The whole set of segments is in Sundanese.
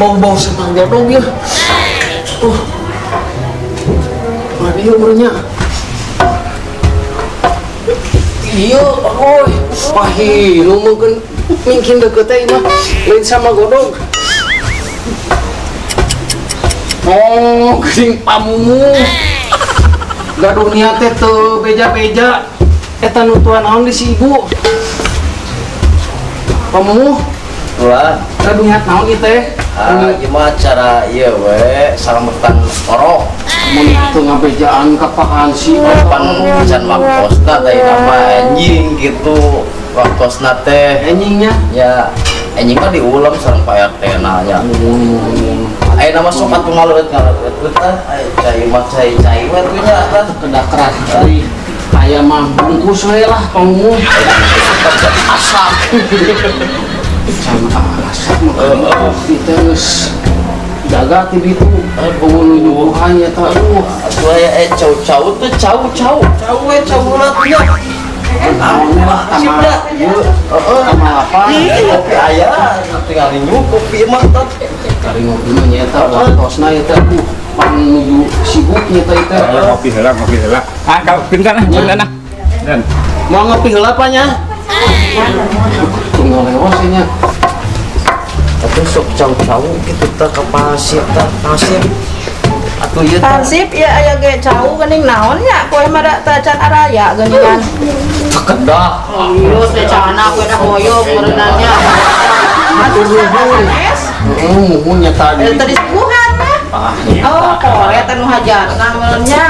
Bau-bau sama godog ya. Oh. Mana ieu urangnya? Iya, oi. Pahi, nu mungkin mungkin deket teh mah lain sama godog. Oh, geuning pamumu. Gaduh niat teh teu beja-beja. Eta nutuan naon di si ibu? Pamumu, Ulah, gaduh niat naon ieu teh? ah, gimana cara ieu we salametan orok? Mun teu ngabejaan ka Pak Hansi. Pan can waktosna teh nama anjing gitu. Waktosna teh Anjingnya. Ya anjing mah diulem sareng Pak RT na nya. Aya nama sok atuh ngaleueut-ngaleueut teh, aya cai mah cai-cai we tuh nya tah. Kedah keras deui. Aya mah bungkus we lah pamumu. Asak. Sama asak mah kan teh geus jaga ti ditu. Eueuh nu nyuguhan nya teh aduh. Atuh aya cau-cau tuh cau-cau. Cau we cau heula tuh nya. Naon lah Sip tama dah. ieu Heeh. tama lapar. Kopi aya tinggal nyu kopi mah tah. Kari ngopi mah nya eta waktosna ieu teh aduh pan nuju sibuk nya teh teh. Ngopi heula, ngopi heula. Ah, kau bentar ah, bentar ah. Dan Mau ngopi heula pa nya? Tunggal lewas nya. Tapi sok cau-cau gitu tah ka pasir tah pasir. Atuh ieu tah Hansip ya aya ge cau geuning naon nya poe mah da teh can araya geuningan. kedah. Iya teh cana we da hoyong meureunannya. Atuh nuhun. Heeh, muhun nya tadi. Eh tadi suguhan mah. Ah, nya Oh, kore teh nu hajatna meureun nya.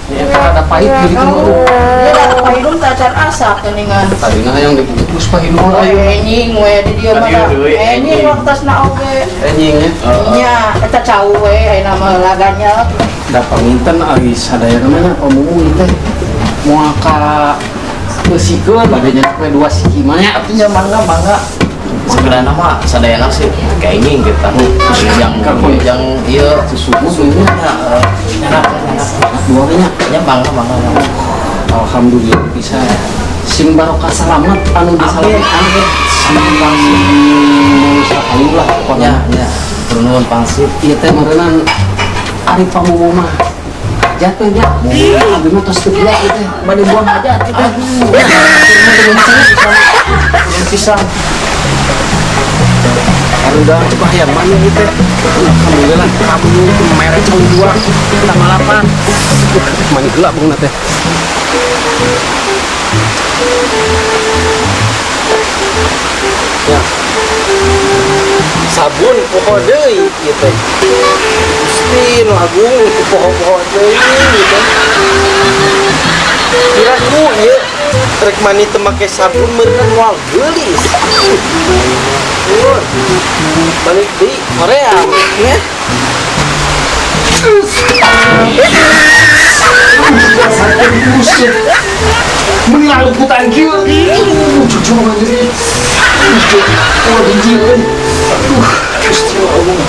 eta rada pahit jadi kumaha. Ieu da pahidung teh can asak geuningan. Tadi nah yang dibungkus pahidung ayo. Enjing we di dieu mah da. Enjing waktosna oge. Anjing nya. Nya eta cau we ayeuna mah laganya. Da panginten ari sadaya namanya pamumu ieu teh moal ka eusikeun bade nya we dua siki mah nya. Atuh nya mangga mangga. Sebenarnya mah sadayana sih kenging kita. Yang ieu Susugu nya. Enak enak. Dua nya. Nya mangga mangga mangga. Alhamdulillah bisa. Sing barokah salamet anu disalametkan Amin. sing manusia lah pokoknya. Nya nya. Nuhun pangsip. Ieu teh meureunan ari pamumu mah hajat teh nya. Abdi mah tos teu ieu teh bade buang hajat ieu teh. Aduh. Pisan. Aduh, coba hayang mana ieu teh. Alhamdulillah kamu merek cau dua tambah lapan. Mani heula bungna teh. Ya. Sabun poho deui ieu teh. Gusti nu agung itu poho-poho deui ieu teh. Kiraku ieu rek mani teu make sabun meureun moal geulis. Nuhun. Balik deui Korea nya. Meni laluputan kieu. Cucu anjir. Oh, dijieun. Aduh, Gusti Allah.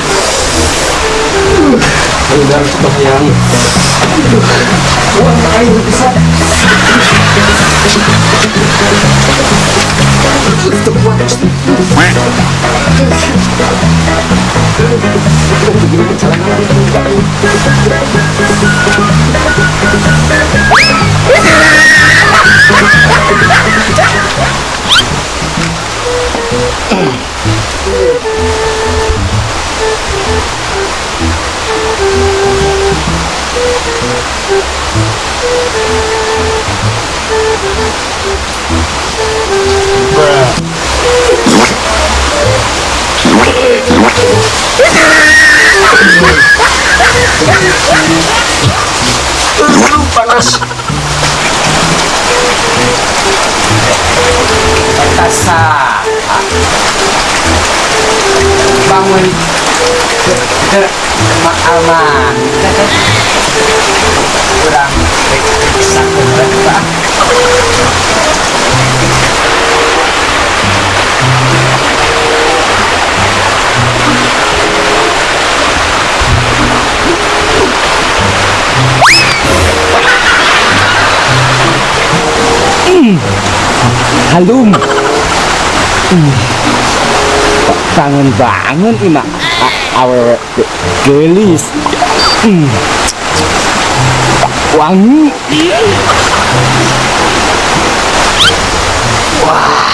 Udah kebayang. Aduh, wah, air bisa. Kuat, Gusti. Begini jalan. Panas. Tasa. Bangun. Mak Alman. Kurang periksa berapa. Halum. Bangun-bangun ima. Awewe geulis. Wangi. Wah.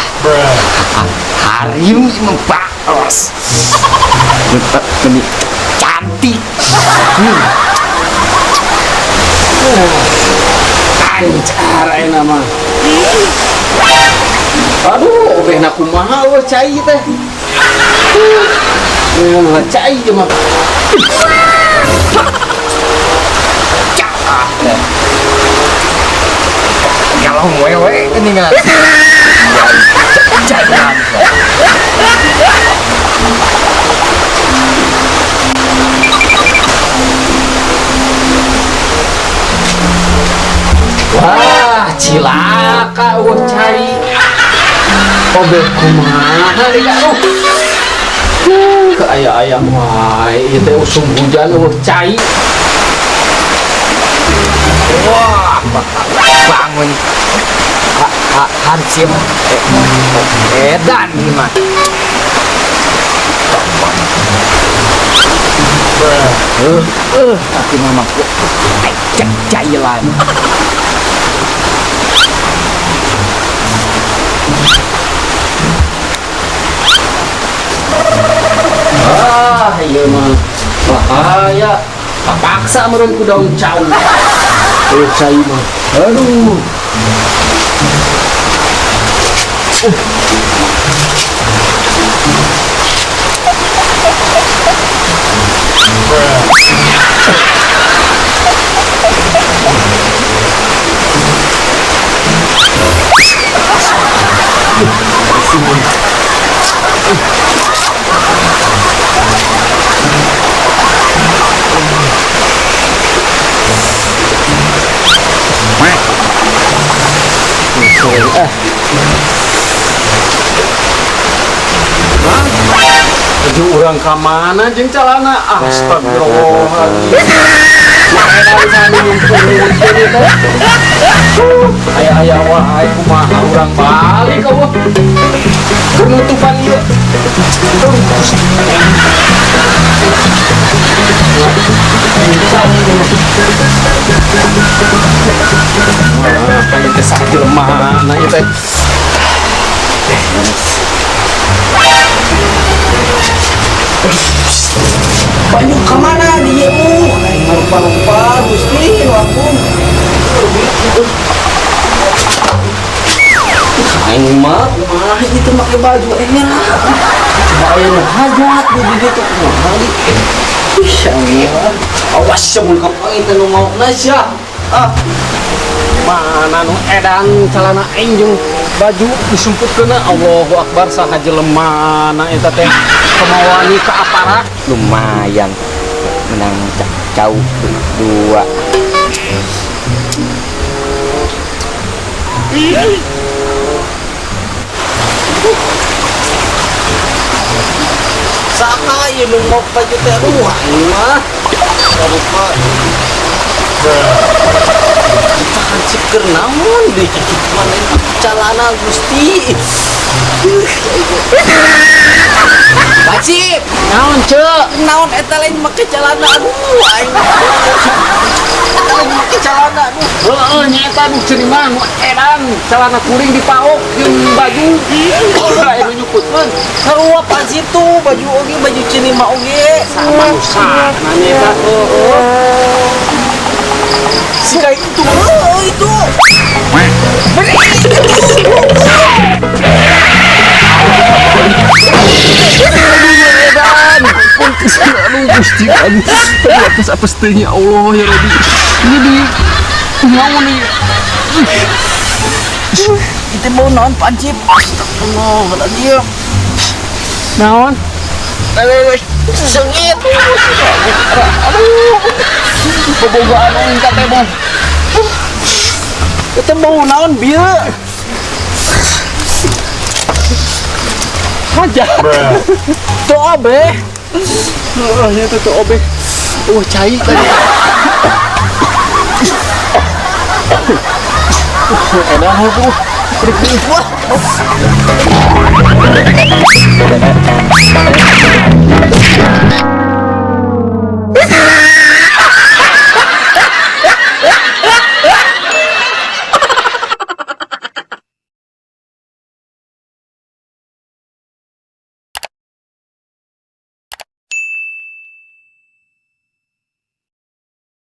Harim membahas. Ini cantik. Lancar ayeuna mah. Aduh, obehna kumaha eueuh cai teh. Cai ieu mah. Kalau wewe ini nggak. Caian. Wah, cilaka eueuh cai. Obeh kumaha deui aduh. Ke aya-aya wae ieu teh usum hujan eueuh cai. Wah, bangun. Hansip edan ini mah. Tapi mama cailan. Ah, iya mah bahaya. Paksa meureun ku daun cau. Cai mah. Aduh. Baju urang ka mana jeung calana? Astagfirullahaladzim. Aya-aya wae kumaha urang balik eueuh. Penutupan ieu. Wah, ieu teh sakit mana ieu teh. Banyak kemana dia aing lupa-lupa Gusti ampun. Aing mah kumaha itu make baju aing lah. Coba aya nu hajat di ditu kumaha di. Ih, aing awas mun kapanggih teh nu maokna sia. Ah. Mana nu edan calana aing jeung baju disumputkeunna. Allahu akbar saha jelemana eta teh kemawani ka aparat. Lumayan menang cau dua. Saha ieu nu maok baju teh aduh aing mah. Rupa. Hansip keur naon deui kitu mana calana Gusti. Hansip, Naon ceu? naon eta lain make calana aduh aing. Eta lain make calana aduh. Heeh, nya eta nu ceuri mah nu edan calana kuring dipaok jeung baju. Aya nu nyukutkeun. Sarua Hansip tuh baju oge baju ceuri mah oge. Sama nu sana nya eta. Si kayak itu, oh, itu. Aduh, Gusti, aduh. Aduh, atas teh nya Allah ya Rabbi. Ini di naon nih? Itu mau naon Hansip? Astagfirullahaladzim. Naon? Sengit. Aduh. Bobogaan aing ka teh bong. Itu mau naon bieu? Hajar. Tuh obeh. Heeh, nya teh tuh obeh. Cai tadi. Edan heuh. Wah.